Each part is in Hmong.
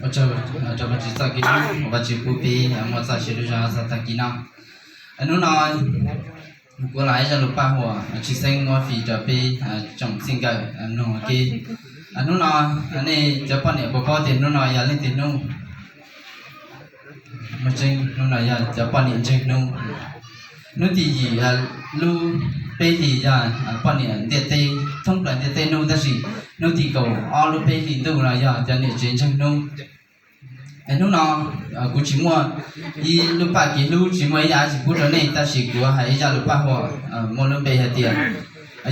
Ua tsaug rau Vajtswv txoj kev hlub uas Vajtswv pub peb muaj txoj sia lub zog txog tag kis no. Hnub no kuv los ib zaj lus paj huam tshwj xeeb muab fij rau peb tsoom txij nkawm mloog ua ke. Hnub no nej cov poj niam puas paub tias hnub no yog leej twg hnub? Hnub no yog cov poj niam ntseeg hnub. Hnub tim yim lub peb hlis yog poj niam ntiaj teb, thoob plaws ntiaj teb hnub, tab sis hnub tim kaum ob lub peb hlis ntuj no yog cov niam tsev ntseeg hnub. Hnub no kuv tsis muaj ib lub paj kev hlub, tsis muaj ib yam tsis pub rau nej, tab sis kuv hais ib zaj lus paj huam muaj lub npe hais tias,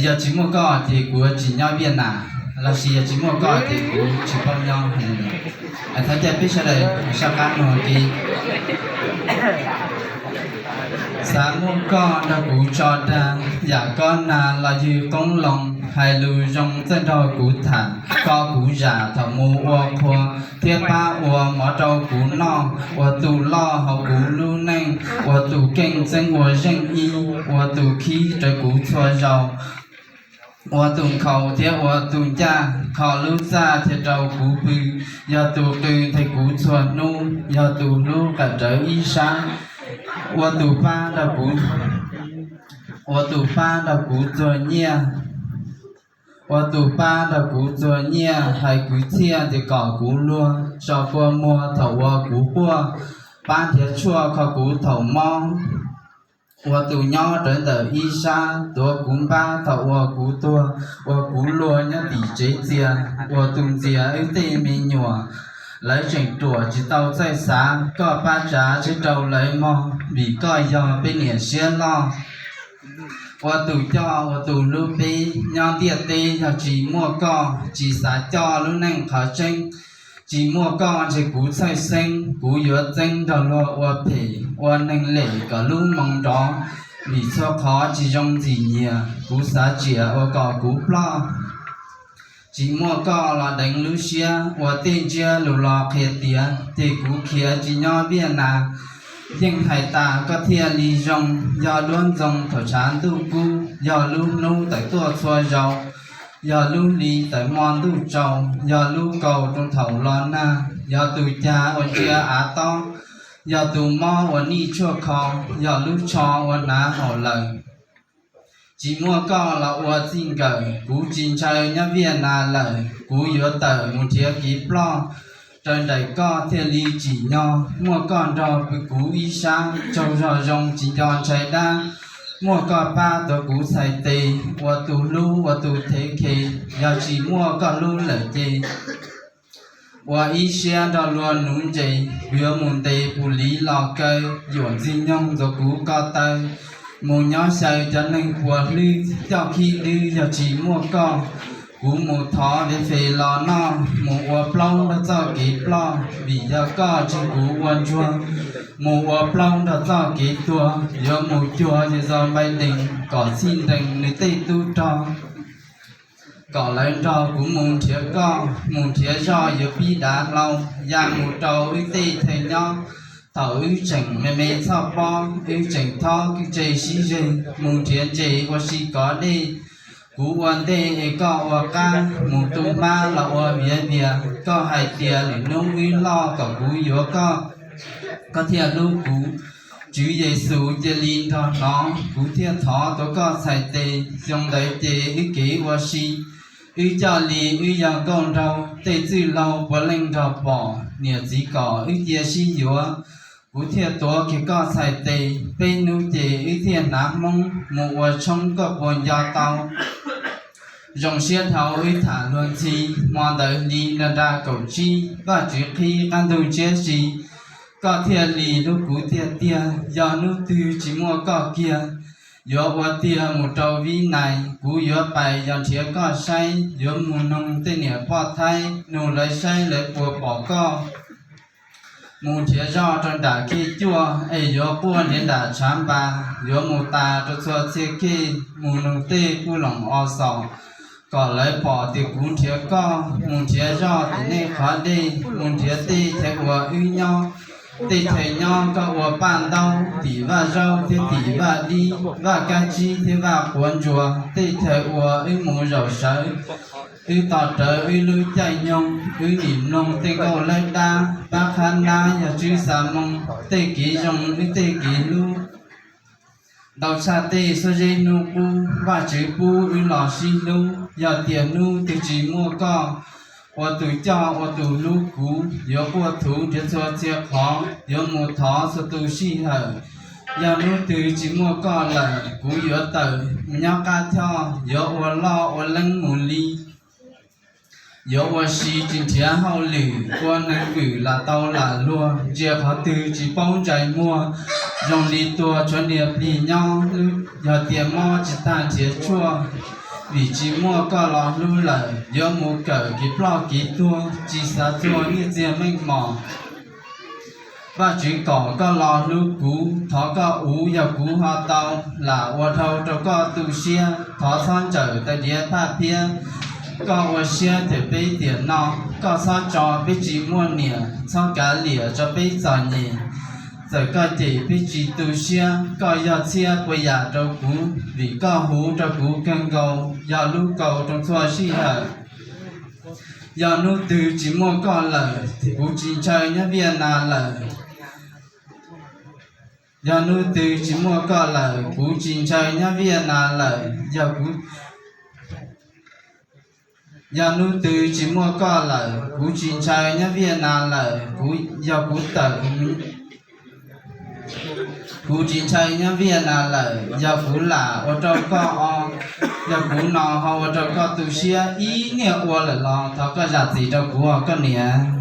yog tsis muaj koj ces kuv tsis nyob Viaj Nas, los sis yog tsis muaj koj ces kuv tsis paub nyob. Thov caw peb sawv daws soj qab mloog ua ke. Xav muaj koj nrog kuv tso dag, yam koj nag los ywg qoob loo, hais lus zoo txawj nrog kuv tham, koj kuv zam thaum mus ua qhua, thiab pab ua mov rau kuv noj, ua tus loj hauv kuv lub neej, ua tus keej txeeb ua zeej ib, ua tus khib rawv kuv txhua zaus, ua tus nkhaus thiab ua tus ncaj, kho lub txaj thiab rau kuv pw, yog tus qw nthe kuv txhua hnub, yog tus hlub qawm rawv ib sab, ua tus pab nrog kuv, ua tus pab nrog kuv txuag nyiaj, ua tus pab nrog kuv txuag nyiaj, hais kwv txhiaj tias kom kuv luag, tso kua muag thaum uas kuv quaj, pab nrhiav tshuaj kho kuv thaum mob, ua tus nyob rawv ntawm ib sab, tuav kuv npab thaum uas kuv tuag, ua kuv luag nyob tim tsev txias, ua tus ntxias wb tej me nyuam, lawv tseem ruam tsis tau txawj xav, koj pab tsav tseg rau lawv mog, vim koj yog peb niam siab loj. Ua tus coj ua tus hlub peb, nyob ntiaj teb yog tsis muaj koj, tsis xav coj lub neej qhov tseeb. Tsis muaj koj ntshe kuv txhawj xeeb, kuv yuav txeeb nrog luag ua phem, ua neeg lem kom lub moo nrov, vim txhua qhov tsis zoo ntxim nyias, kuv xav tsiam ua kom kuv ploj. Tsis muaj koj los deev lub siab, ua tej ntsiab lus los qhia tias, ces kuv khiav tsis nyob Viaj Nas. Yeej hais tas koj thiaj li zoo, yog duab ntxoo thaum tshav ntuj kub, yog lub hnub tawm tuaj txhua zaus, yog lub hli tawm hmo ntuj tsaus, yog lub kaus rau thaum los nag, yog tus cag uas ntsia av tob, yog tus mob uas nij tshuaj kho, yog lub tsho uas hnav haum lawm. Tsis muaj koj los ua txij nkawm, kuv tsis ntshaw nyob Viaj Nas lawm, kuv yuav tawm mus nrhiav kev ploj, raws nraim koj thiaj li tsim nyog, muaj koj nrog pw kuv ib sab, tsaug zog zoo tsis nco ntshai dab, muaj koj pab tuav kuv txhais tes, ua tus hlub ua tus thev khe, yog tsis muaj koj hlub lawm ces ua ib siab nrog luag nuv ntses, yuav mus ntes pus liv los kaw, yuam ntxwg nyoog ntxuav kuv ko taw, mus nyob xyaw cov neeg puas hlwb, coj khib dwb yog tsis muaj koj. Kuv mus thov Ves Fes los noj, mus ua plaub nrog txoj kev ploj, vim yog koj tseg kuv ua ntsuag, mus ua plaub nrog txoj kev tuag, yuav mus cuag Yexus Npais Dees kom txhij nrees nws tej tub rog, kom lawv nrog kuv mus nrhiav koj, mus nrhiav zoj yuav pib dav hlau, ya mus rau wb tej thawj nyob. Thaum wb tseem me me txhoj pob, wb tseem thob kwj tse sib zeg, mus nrhiav ntses ua si kov dej. Kuv ua ntej es koj ua qab, mus tu hmab los ua viav vias, koj hais tias lwm hnub wb loj kom kuv yuav koj, koj thiaj hlub kuv. Tswv Yexus cia li nrog hnov, kuv thiaj thov tuav koj txhais tes, xyoo ntawd ces wb kev ua si, wb coj li wb yog nkauj nraug, tej txwj laug puav leej nrog pom, niam txiv kom wb cia sib yuav, kuv thiaj tuav kiag koj txhais tes, peb hnub ces wb thiaj hnav Hmoob, mus ua tshoob koj puas nco tau. Zoo siab dhau wb tham luag ntxhi, hmo ntawd hli nra nra kaum tsib, Vajtswv qhib qab ntug ntsiab si, koj thiaj li hlub kuv tiag tiag, yog hnub twg tsis muaj koj kiag, yuav ua tiag mus rau Vib Nais, kuv yuav pais yos nrhiav koj saib, yuav mus noog tej niam poj Thaib, nug lawv saib lawv puas pom koj. Mus nrhiav zoj rau nram khej cuaj, es yuav quaj nrhiav nram tshav npas, yuav mus tas rau txhua txhia khej, mus noog tej puj loos o xos, kom lawv pom tias kuv nrhiav koj. Mus nrhiav zoj tim nej qhov dej, mus nrhiav tej chaw uas wb nyob, Tej thaum nyob koj ua paj ntaub, tim vaj zaub thiab tim vaj dib, vaj kab tsib thiab vaj quav ntsuas. Tej thaum uas wb mus zaum sawv, wb tos rawv wb lub caij nyoog, wb nim mloog tej nkauj lawv dab, pab qhab nab yog tswb xa moo, tej kev zoo wb tej kev hlub. Ntau tshaj tej xuab zeb hnub qub, Vajtswv pub wb los sib hlub. Yog tias hnub twg tsis muaj koj ua tus coj ua tus hlub kuv, yuav quaj thuv nrhiav txhua txhia qhov, yuav mus thov txhua tus sij hawm. Yog hnub twg tsis muaj koj lawm, kuv yuav tawm mus nyob qab choj, yuav ua loj ua leeb mus li, yuav ua si tsis nrhiav hauj lwm, ua neeg vwm lam tau lam luag, ntsia qhov twg tsis paub ntsais muag, zoo li tuag tshuav niag plig nyob. Yog tias mob tsis tag nrhiav tshuaj, vim tsis muaj koj los hlub lawm, yuav mus kawm kev ploj kev tuag, tsis xav txuag nyiaj txiag meej mom. Vajtswv kom koj los hlub kuv, thov koj uv yog kuv ho tau, lam ua dhau rau koj tu siab, thov txhob ntsawm tais diav thaj thiab. Koj ua siab them peb tiam no, koj txhob tso peb tsis muaj niam, txhob kav liam tso peb txom nyem. Txawm koj cem peb tsis tu siab, koj yog txhiab puas yam rau kuv, vim koj huv rau kuv kawg nkaus, yog lub kaus rau txhua sij hawm. Yog hnub twg tsis muaj koj lawm, kuv tsis ntshaw nyob Viaj Nas lawm. Yog hnub twg tsis muaj koj lawm, kuv tsis ntshaw nyob Viaj Nas lawm, yog kuv, yog hnub twg tsis muaj koj lawm, kuv tsis ntshaw nyob Viaj Nas lawm, kuv, yog kuv tawm, kuv tsis ntshaw nyob Viaj Nas lawm, yog kuv lam ua rau koj o, yog kuv no ho ua rau koj tu siab, ib niaj ua lawm los thov koj zam txim rau kuv os koj niam.